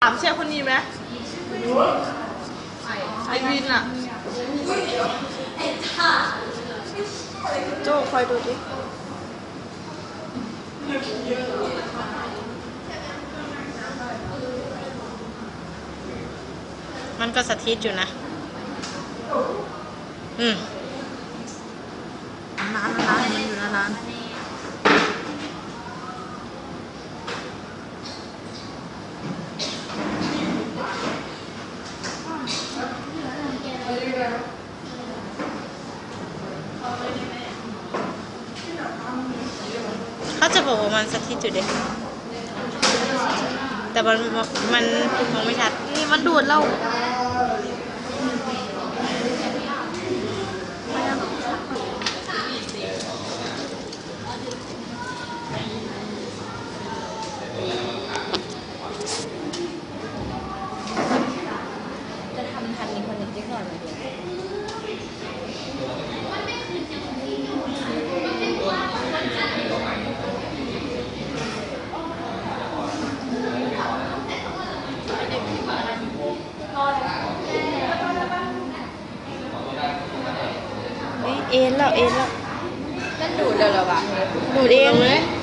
ຖາມແຊບກວ່ານີ້ແມ? ໄອວິນນະ ໂຈ້ ຄອຍດູຕິ. ມັນກໍສະຖິດຢູ່ນະ. ອືມ ນານໆ ມັນຢູ່ນານໆ. ເຂົາຈະບອກວ່າມັນສະຖິດຢູ່ເດ ແຕ່ມັນ ມັນມອງໄມ່ຊັດ. ນີ້ມັນດູດແລ້ວ. ຈະທຳທັນມີຄົນເຮັດຈັກໜ້ອຍບໍ່? ເອີ ເອັນແລ້ວ ເອັນແລ້ວ. ມັນດູດແລ້ວລະວະ? ດູດເອງ.